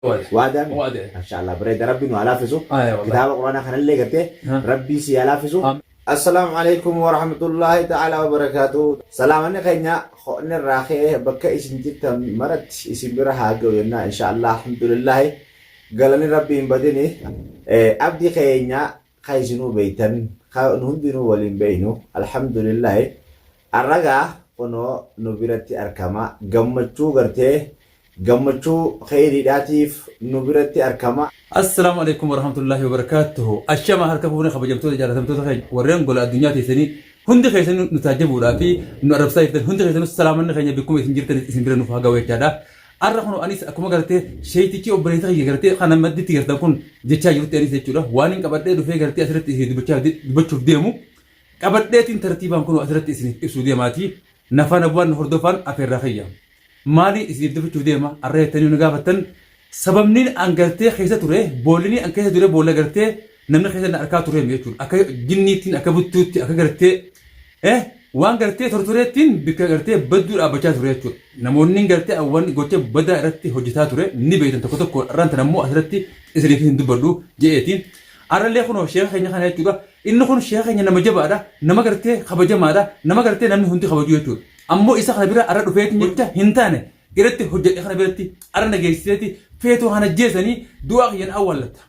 Waadaami? Waada. Masha Allah, bareeda. Rabbi nu haa laaffisu. Aya, wallahi. Kitaaba Quraanaa kanallee gartee Ha. Rabbii si haa laaffisu. Amiin. Assalaamu alaikum warahmatullahi ta'ala wabarakaatu. Salaamanni keenya ho'ni irraa ka'ee bakka isin jirtan maratti isin bira haa ga'u jennaa, insha Allah, alhamdulillahi, galanni Rabbi hin badini. Abdi keenya ka isinuu beeytan, ka nu hundinuu waliin beeynu, alhamdulillahi, arragaa kunoo nu biratti argama, gammachuu gartee gammachuu kheyriidhaatiif nu biratti argama. Assalaamu alaikum warahmatullahi wabarakatuhu. Ashama, harka fuune, kabajamtoota, jaalatamtoota keenya warreen gola addunyaa teessanii hundi keessan nu taajjabuudhaa fi nu arrabsaa jirtan, hundi keessanuu salaamanni keenya bakkuma isin jirtan isin bira nuuf haa ga'u jechaadha. Arra kun anis akkuma gartee sheeytichi obboleessa kiyya gartee kana madditti gartan kun jechaa jirutti anis jechuudha, waan hin qabadhee dhufee gartee asirratti isin dubbachaa dubbachuuf deemu qabadheetiin tartiibaan kun asirratti isiniif ibsuu deemaati. Nafaan bu'aan hordofaan afeerraa kiyya. Maali isiniif dubbachuuf deema arra jettanii nu gaafattan, sababni an gartee keessa ture, boolli an keessa ture, boolla gartee namni keessa na arkaa ture jechuudha. Akka jinniittiin, akka buttuutti, akka gartee waan gartee tortoreettiin bikka gartee badduu dhaabbachaa ture jechuudha. Namoonni gartee awwan gocha badaa irratti hojjetaa ture ni beektan tokko tokko. Irraan tan ammoo asirratti isiniif hin dubbadhu je'eetiin. Arrallee kunoo sheeka keenya kana jechuudha. Inni kun sheeka keenya nama jabaadha, nama gartee kabajamaadha, nama gartee namni hundi kabaju jechuudha. Ammoo isa kana bira arra dhufeetiin jecha hin taane irratti hojjedhe kana biratti arra nageessiseeti feetuu kana jeesanii du'aa kiyyan awwaallatta.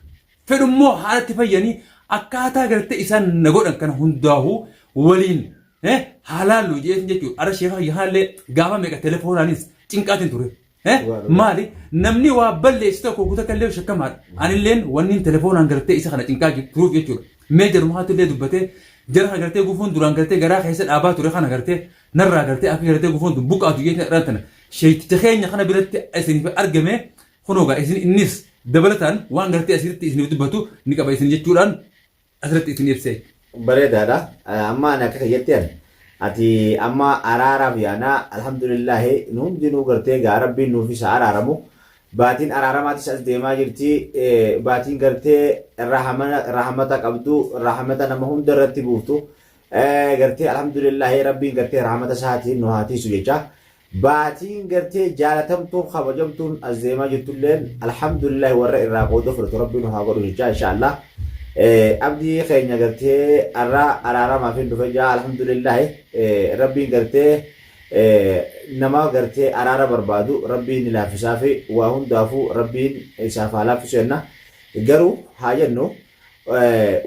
Fedhummoo haalatti fayyanii akkaataa gartee isaan na godhan kana hundaa'uu waliin haalaallu jeetin jechuudha. Arra sheeka kiyya kanallee gaafa meeqa telefoonaanis cinqaatiin ture. Maali, namni waa balleessu tokko kuta kallee shakkamaadha. Anilleen wanni telefoonaan gartee isa kana cinqaa turuuf jechuudha. Mee jarumaatu illee dubbatee jara kana gartee gufuun duraan gartee garaa keessa dhaabaa ture kana gartee narraa gartee akka gartee gufuun tun buqqaatu jechuudha. Irraan tana sheekticha keenya kana biratti isiniif argame kunoo gaa isin innis dabalataan waan gartee asirratti isiniif dubbatu ni qaba isin jechuudhaan asirratti isin ibsee. Bareedaadha. Amma ani akka kiyyatti ani ati amma araaraaf yaanaa, alhamdulillahi, nu hundinuu gartee gaa Rabbiin nuuf isa araaramu. Baatiin araaramaatis as deemaa jirti. Baatiin gartee rahamata qabdu, rahamata nama hunda irratti buuftu. Gartee alhamdulillahi, Rabbiin gartee rahamata isaatiin nu haa tiisu jecha. Baatiin gartee jaalatamtuun kabajamtuun as deemaa jirtulleen, alhamdulillahi, warra irraa qooda fudhatu Rabbiin nu haa godhu jecha, insha Allah. Abdii keenya gartee arra araaramaaf hin dhufe jaa, alhamdulillahi, Rabbiin gartee nama gartee araara barbaadu Rabbiin ni laaffisaa fi waa hundaafuu Rabbiin isaaf haa laaffisu jenna. Garuu haa jennu,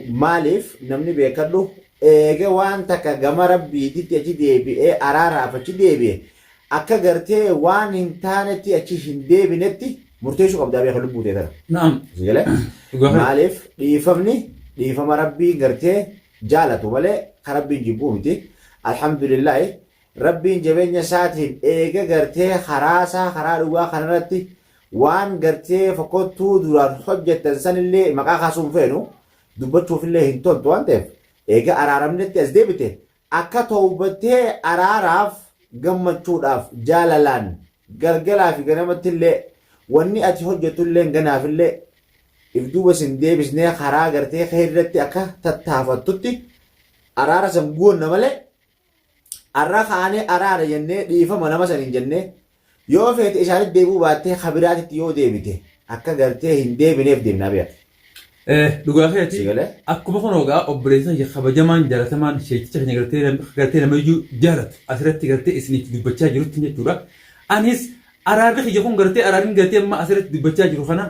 maaliif namni beekadhu eege waan takka gama Rabbiititti achi deebi'ee araaraaf achi deebi'e akka gartee waan hin taanetti achi hin deebinetti murteessuu qabdaa, beeka lubbuu ta'e tana. Na'am. Si galee? Dhugaa. Maaliif, dhiifamni dhiifama Rabbiin gartee jaalatu malee kan Rabbiin jibbuu miti. Alhamdulillahi, Rabbiin jabeenya isaatiin eega gartee karaa isaa karaa dhugaa kanarratti waan gartee fokkottuu duraan hojjettan sanillee maqaa kaasuun feenu dubbachuufillee hin toltu waan ta'eef, eega araaramnetti as deebite akka towbattee araaraaf gammachuudhaaf jaalalaan galgalaa fi ganamattillee wanni ati hojjettullee ganaafillee if duuba sin deebisnee karaa gartee keerratti akka tattaafattutti araara san goonna malee, arra kaanee araara jennee dhiifama nama saniin jennee yoo feete isaanitti deebi'uu baattee kabiraatitti yoo deebite akka gartee hin deebineef deemnaa beeka. Dhugaa keeti. Si galee? Akkuma kun ogaa obboleessa kiyya kabajamaan jaalatamaan sheekticha keenya gartee namayyuu jaalatu asirratti gartee isiniif dubbachaa jirutti jechuudha. Anis araarri kiyya kun gartee araarri gartee amma asirratti dubbachaa jiru kana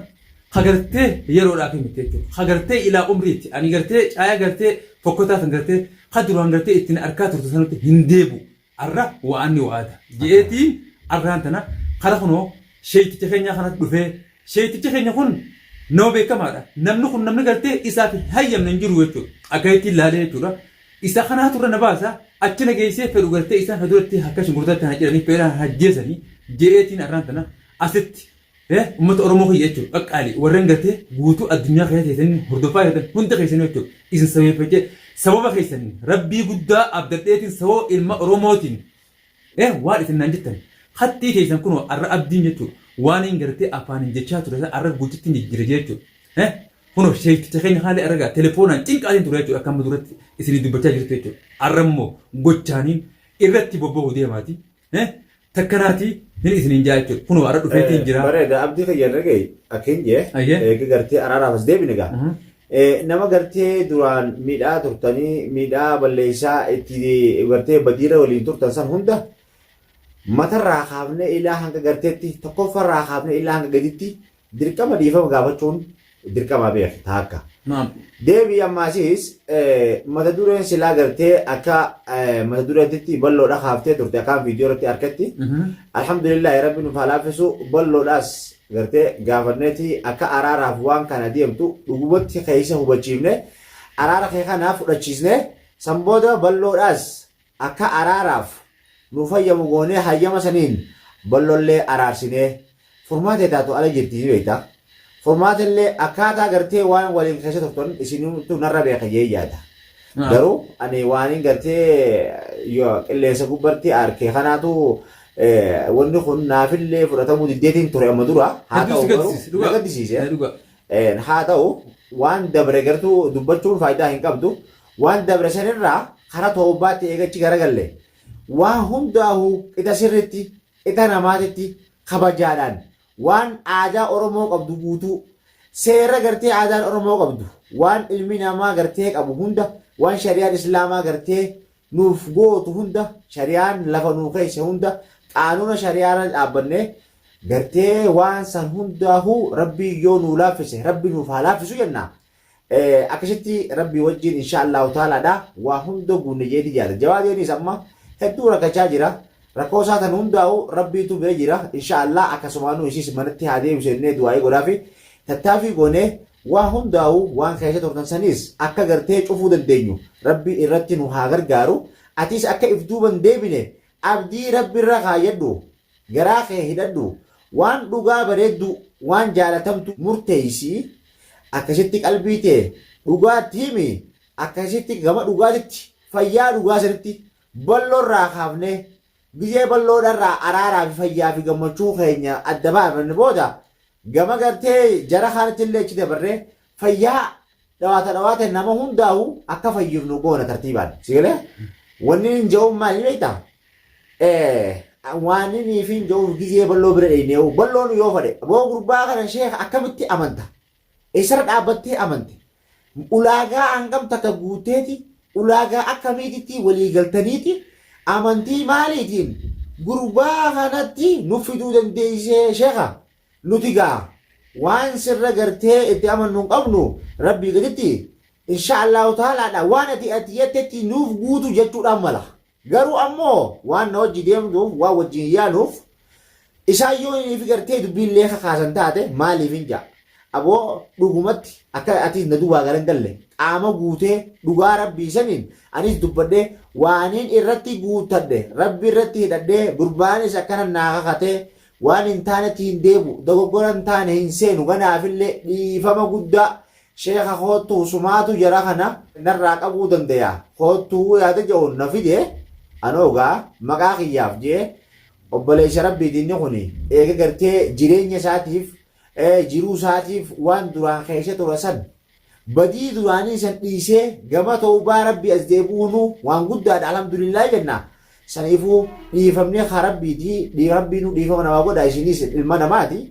ka gartee yeroodhaaf miti jechuudha. Ka gartee ilaa umriitti ani gartee caaya gartee fokkotaa san gartee ka duraan gartee ittiin arkaa turte sanatti hin deebu. Arra wa'anni wa'aada. Je'eetiin arraan tana kara kunoo sheekticha keenya kanatti dhufee, sheektichi keenya kun nama beekamaadha. Namni kun namni gartee isaaf hin hayyamne hin jiru jechuudha. Akka ittiin ilaalee jechuudha. Isa kanaatu irra na baasa, achi na geessee fedhu gartee isaan ka duratti akka shunkurtaatti na ciranii fedhan hajjeesanii je'eetiin arraan tana asitti uummata Oromoo kiyya jechuudha. Qaqqaalii warreen gartee guutuu addunyaa keessa teessanii hordofaa jirtan hunda keessanii jechuudha. Isin sabeeffachee sababa keessanii Rabbii guddaa abdadheetiin sababa ilma Oromootiin waan isin naan jettan hattii keessan kunoo arra abdiin jechuudha. Waan hin gartee afaaniin jechaa ture sana arra gochitti hin jijjiire jechuudha. Kunoo sheekticha keenya kanallee argaa telefoonaan cinqaatiin ture jechuudha, akka amma duratti isinii dubbachaa jirtu jechuudha. Arra immoo gochaaniin irratti bobba'uu deemaati. Takkanaati hin isiniin jaa jechuudha. Kunoo har'a dhufeetiin jira. Bareeda abdii kiyya irra gahi akka hin jee Ayyee. eega gartee araaraaf as deebine gaa. Nama gartee duraan miidhaa turtanii miidhaa balleessaa itti gartee badiirra waliin turtan san hunda matarraa kaafnee ilaa hanga garteetti tokkoffarraa kaafnee ilaa hanga gaditti dirqama dhiifama gaafachuun dirqama beeki taakka. Naam. Deebii ammaasiis mata dureen silaa gartee akka mata dureetitti balloodha kaaftee turte akkaan viidiyoo irratti arketti. Alhamdulillah rabbi nuuf haa laaffisu balloodhaas gartee gaafanneeti akka araaraaf waan kana deemtu dhugumatti keessa hubachiifne araara kee kana fudhachiisne san booda balloodhaas akka araaraaf nuuf hayyamu goonee hayyama saniin ballollee araarsinee Furmaatee taatu ala jirti ni beekta. Furmaatellee akkaataa gartee waan waliin keessa turtan isintu narra beeka jee yaada. Garuu ani waanin gartee yoo qilleensa gubbarti arke kanaatu wanni kun naafillee fudhatamuu diddeetiin ture amma dura. Haa Hedduu ta'u si garuu gaddisiise na dhugaa. gaddisiise. Dhugaa. Haa ta'u waan dabre gartuu dubbachuun faayidaa hin qabdu. Waan dabre sanirraa karaa toobaatti eegachi garagalle. Waan hundaa'uu qixa sirriitti qixa namaatitti kabajaadhaan waan aadaa Oromoo qabdu guutuu seera gartee aadaan Oromoo qabdu waan ilmi namaa gartee qabu hunda waan shari'aan Islaamaa gartee nuuf gootu hunda shari'aan lafa nuu keesse hunda qaanuuna shari'aarra dhaabbannee gartee waan san hundaahuu rabbii yoo nuu laaffise rabbi nuuf haa laaffisu jenna. Akkasitti rabbii wajjiin insha Allahu taalaadha waa hunda guunne jeeti jaala. Jawaadeenis amma hedduu rakkachaa jira. Rakkoo isaa tan hundaa'u rabbiitu bira jira. Insha Allah akkasumaanuu isiis manatti haa deebisu jennee du'aa'ii godhaafi tattaaffii goonee waa hundaa'u waan keessa turtan saniis akka gartee cufuu dandeenyu rabbi irratti nu haa gargaaru. Atis akka if duuban deebine abdii rabbirra kaayyadhu. Garaa kee hidhadhu. Waan dhugaa bareedduu, waan jaalatamtuu murteeysi. Akkasitti qalbii tee dhugaatti himi. Akkasitti gama dhugaatitti, fayyaa dhugaa sanitti balloo irraa kaafnee, gizee balloodharraa araaraa fi fayyaa fi gammachuu keenya adda baafanne booda gama gartee jara kaanitti illee achi dabarree fayyaa dhawaata dhawaata nama hundaahu akka fayyifnu goona tartiibaan. Si galee? Wanni hin ja'uun maali beektaa? Waan inni fi hin ja'uuf gizee balloo bira dheyneewu balloon yoo fadhe boo gurbaa kana sheekh akkamitti amanta? Eessarra dhaabbattee amante? Ulaagaa hangam takka guutteeti? Ulaagaa akkamiititti walii galtaniiti? Amantii maaliitiin gurbaa kanatti nu fiduu dandeessee sheekha? Nuti gaa waan sirra gartee itti amannu hin qabnu rabbii gaditti insha Allahu taalaadha waan ati ati jettetti nuuf guutu jechuudhaan mala. Garuu ammoo waan na wajji deemtuuf waan wajjin yaanuuf isaan yoo inni fi gartee dubbiillee kakaasan taate maaliif hin ja'a. Aboo dhugumatti akka atis na duubaa galan galle qaama guutee dhugaa rabbii saniin anis dubbadhee waaniin irratti guuttadhe rabbi irratti hidhadhee gurbaanis akkana naa kakatee waan hin taanetti hin deebu dogoggora hin taane hin seenu ganaafillee dhiifama guddaa Sheekha koottuu sumaatu jara kana narraa qabuu dandaya koottuu yaada ja'uun na fide anoo gaa maqaa kiyyaaf je'e obboleessa rabbiiti inni kuni eega gartee jireenya isaatiif jiruu isaatiif waan duraan keessa ture san badii duraanii san dhiisee gama tawbaa rabbii as deebi'uunu waan guddaadha alhamdulillah jenna saniifuu dhiifamni haa rabbiiti rabbiinuu dhiifama namaa godha isinis ilma namaati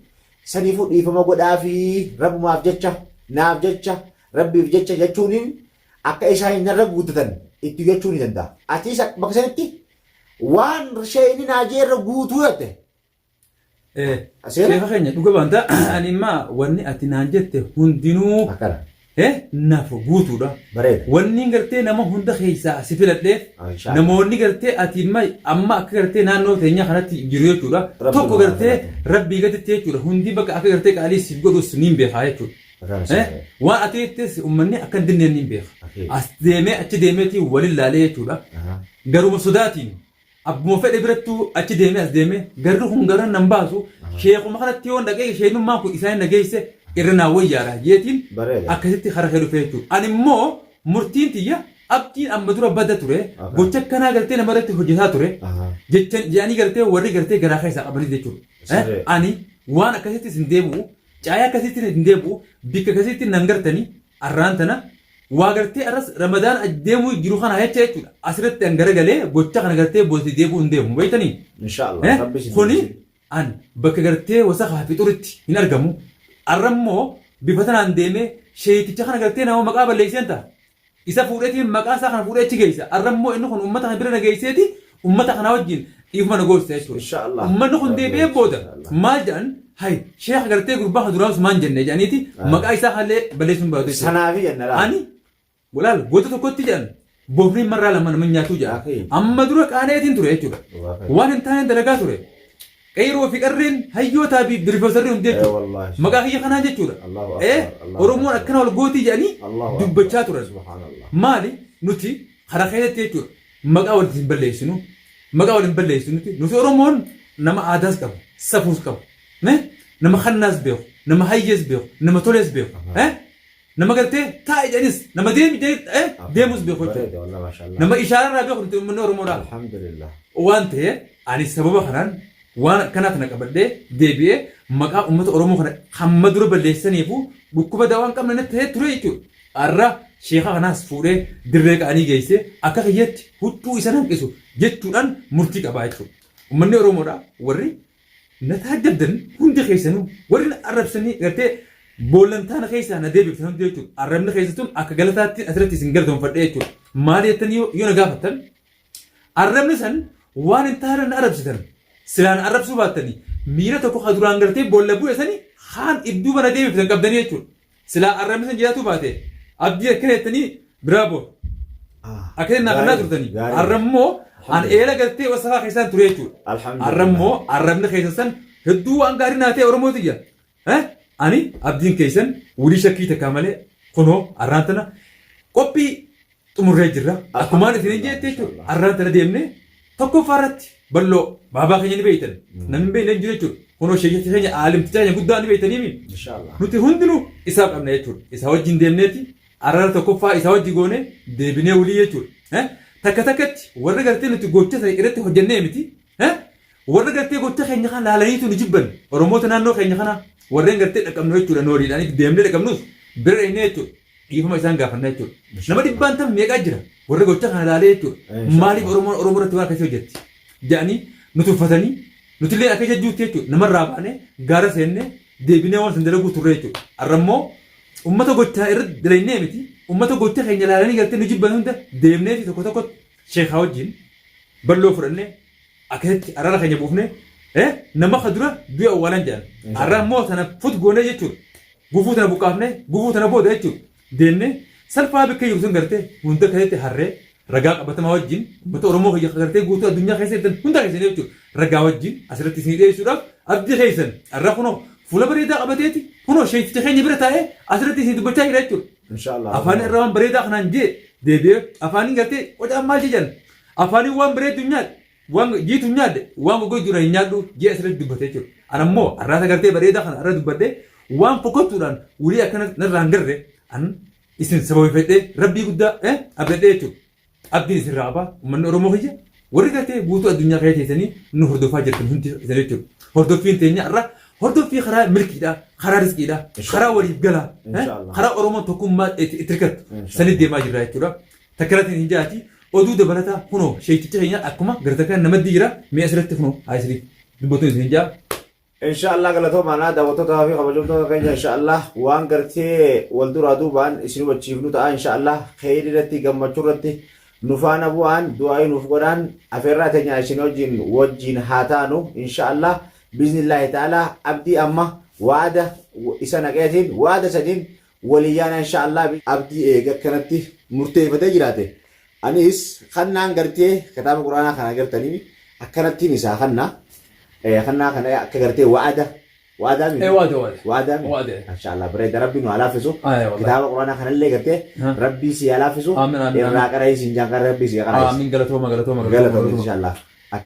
Saniifuu dhiifama godhaafii Rabbumaaf jecha, naaf jecha, Rabbiif jecha jechuuniin akka isaan narra guuttatan itti jechuu ni danda'a. Atiis bakka sanitti waan sheeyni naa jee irra guutuu jette. Sheeka keenya dhuga baanta ani immaa wanni ati naan jette hundinuu Akkana. Naaf guutuudha. Bareeda. Wanni gartee nama hunda keessaa si filadheef Ah, inshallah. namoonni gartee ati imma amma akka gartee naannoo teenyaa kanatti jiru jechuudha. Rabbi Tokko nu haa gartee filatu. rabbii gaditti jechuudha. Hundi bakka akka gartee qaalii siif godhus niin beekaa jechuudha. Akkana Eh, siree. Waan ati jettes uummanni akka hin dinneen niin beeka. Akii. As deemee achi deemeetii walin laalee jechuudha. Aha. Garuma sodaatiin Abbuma fedhe birattuu achi deemee as deemee garri kun gara nan baasu sheekuma kanatti yoon dhaqee sheenummaan kun isaan na geesse irra naa wayyaadha jeetiin Bareeda. akkasitti kara kee dhufee jechuudha. Ani immoo murtiin tiyya abdiin amma dura bada ture Aha. gocha akkanaa gartee nama irratti hojjetaa ture Aha. jecha jedhanii gartee warri gartee garaa keessaa qabanii jechuudha. Sirrii. Ani waan akkasittis hin deebi'u caayaa akkasittis hin deebi'u bikka akkasitti nan gartanii arraan tana Waa gartee arras Ramadaan deemuu jiru kana jecha jechuudha. Asirratti an garagalee gocha kana gartee boodatti deebi'uu hin deemu. Beektanii? Inshaallah. Eh? Rabbi isin Kuni deebisin. an bakka gartee wasakaa fi xuritti hin argamu. Arra immoo bifa tanaan deemee sheeyticha kana gartee nama maqaa balleesseen ta'a. Isa fuudheetiin maqaa isaa kana fuudhee achi geessa. Arra immoo inni kun ummata kana bira na geesseeti ummata kanaa wajjin dhiifama na goosisa jechuudha. Inshaallah. Ummanni kun Rabbi deebi'ee booda inshaallah. maal jedhan hay sheekha gartee gurbaa kana duraas maan jenne jedhaniiti maqaa isaa kallee balleessuun barbaadu jechuudha. Sanaafi jenna laal. Ani walaal goota tokkotti jedhan bofni marraa lama nama nyaatuu jedhan. Akhi. Amma dura qaaneetiin ture jechuudha. Akhi. Waan hin taaneen dalagaa ture. Qeyroo fi qarreen hayyootaa fi birifeesarri hundi Eh, jechuudha. wallahi. Maqaa kiyya kanaan jechuudha. Allahu Eh, akbar, Allahu Oromoon akbar. akkana wal gootii jedhanii Allahu dubbachaa akbar. turan. Subhanallah. Maali nuti karaa keessatti jechuudha maqaa walitti hin balleessinu maqaa wal hin balleessinuti nuti Oromoon nama aadaas qabu safuus qabu eh, nama kannaas beeku nama hayyees beeku nama tolees beeku eh, nama gartee taa'i jedhanis nama deemi jedhanis eh, deemus beeku jechuudha. Bareeda wallah mashallah. Nama ishaararraa beeku nuti uummanni Oromoodhaa. Alhamdulillah. Waan ta'eef ani sababa kanaan waan akkanaa kana qabadhee deebi'ee maqaa uummata Oromoo kana hamma dura balleessaniifu dhukkuba dawaa hin qabne natti ta'ee ture jechuudha. Har'a sheeka kanaas fuudhee dirree qa'anii geessee akka kiyyatti huccuu isa hanqisu jechuudhaan murtii qabaa jechuudha. Uummanni Oromoodhaa warri na taajjabdan hundi keessanuu warri na arrabsanii gartee boollantaana keessaa na deebiftan hundi jechuudha. Arrabni keessa sun akka galataatti asirratti isin galatoomfadhe jechuudha. Maal jettanii yoo na gaafattan Arrabni san waan hin taane na arrabsitan. Silaa na arrabsuu baattanii miira tokko ka duraan gartee boolla bu'e sani kaan idduuba na deebiftan qabdanii jechuudha. Silaa arrabni san jiraatuu baate abdii akkana jettanii biraa boo. Akkana naa kannaa turtanii. Arra immoo an eela gartee wasafaa keessaan ture jechuudha. Arra immoo arrabni keessan san hedduu waan gaarii naa ta'e Oromoo tiyya. Ani abdiin keessan wilii shakkii takkaa malee kunoo arraan tana qophii xumurree jirra. Akkumaan isinin jeette jechuudha. Arraan tana deemnee tokkoffaa irratti bal'oo baabaa keenya ni beektan. Namni hin beekne hin jiru jechuudha. Kunoo sheekicha keenya aalimticha keenya guddaa ni beektaniimi. Inshallah. Nuti hundinuu isaa qabna jechuudha. Isaa wajjin deemneeti araara tokkoffaa isaa wajji goone deebinee walii jechuudha. Eh? Takka takkatti warra gartee nuti gocha sana irratti hojjennee miti. Eh? Warra gartee gocha keenya kana laalaniitu nu jibban. Oromoota naannoo keenya kana warreen gartee dhaqabnu jechuudha. Nooliidhaan deemnee dhaqabnus bira dhaqnee jechuudha. Dhiifama isaan gaafanna jechuudha. Nama dhibbaan tan meeqaa jira warra gocha kana laalee jechuudha. Maaliif Oromoon Oromoo irratti waan akkasii hojjetti jedhanii nu tuffatanii nutillee akka jajjuutti jechuudha namarraa baanee gaara seennee deebinee waan san dalaguu turre jechuudha. Har'a immoo uummata gochaa irratti dalagnee miti uummata gocha keenya laalanii gartee nu jibban hunda deemnee fi tokko tokkotti sheekaa wajjin balloo fudhannee Akkasitti araara keenya buufnee nama ka dura du'e awwaalan jedhan. Har'a immoo tana fut goonee jechuudha. Gufuu tana buqqaafnee gufuu tana booda jechuudha. Deemnee salphaa bakka jiru sun gartee hunda keessatti harree ragaa qabatamaa wajjin uummata Oromoo kiyya gartee guutuu addunyaa keessa jirtan hunda keessanii jechuudha. Ragaa wajjin asirratti isinii dhiyeessuudhaaf abdii keessan har'a kunoo fuula bareedaa qabateeti kunoo sheekticha keenya bira taa'ee asirratti isinii dubbachaa jira jechuudha. Inshaallah. Afaan irra waan bareedaa kanaan jee deebi'ee afaaniin gartee qocaan maal jedhan Afaaniin waan bareeddu hin nyaadhe, waan jiitu hin nyaadhe, waan goggoydu irraa hin nyaadhu jee asirratti dubbate jechuudha. An ammoo arraata gartee bareedaa kana irra dubbadhe waan fokkottuudhaan wulii akkana narraa hin garre an isin sababefadhee rabbii guddaa abdadhee jechuudha. Abdiin isin irraa qaba uummanni Oromoo kiyya warri gartee guutuu addunyaa keessa teessanii nu hordofaa jirtan hundi isin jechuudha. Hordoffiin teenya irra hordoffii karaa milkiidha, karaa rizqiidha, karaa waliif galaa, karaa Oromoon tokkummaa itti hirkattu sanii deemaa jirra jechuudha. Takkaratiin hin jaati oduu dabalataa kunoo sheekticha keenya akkuma gara takkaan namaddi jira mee asirratti kunoo haa isiniif dubbatuun isin jaa. Inshaallah galatoomaa naa daawwattootaa fi kabajamtoota keenya inshaallah waan gartee wal duraa duubaan isin hubachiifnu ta'a inshaallah kheyri irratti gammachuu irratti nu faana bu'aan du'aa'ii nuuf godhaan afeerraa teenya isin wajjin wajjin haa taanu inshaallah biiznillaahi ta'ala abdii amma waada isa naqeetiin waada sadiin Walii yaana insha Allah Abdii eega akkanatti murteeyfatee jiraate aniis kannaan gartee kitaaba qur'aanaa kana gartanii akkanattiin isaa kanna kannaa kana akka gartee wa'ada wa'adaa miti Waada waada. wa'adaa miti Waada. insha Allah bareeda rabbi nu haa laaffisu Aye, wallahi. kitaaba qur'aanaa kanallee gartee Ha. rabbii si haa laaffisu Aamin, aamin, irraa aamin. qara'ii siin jaan qara'ii rabbii si haa qara'ii Aamin galatooma galatooma galatooma galatoomii galatooma. insha Allah.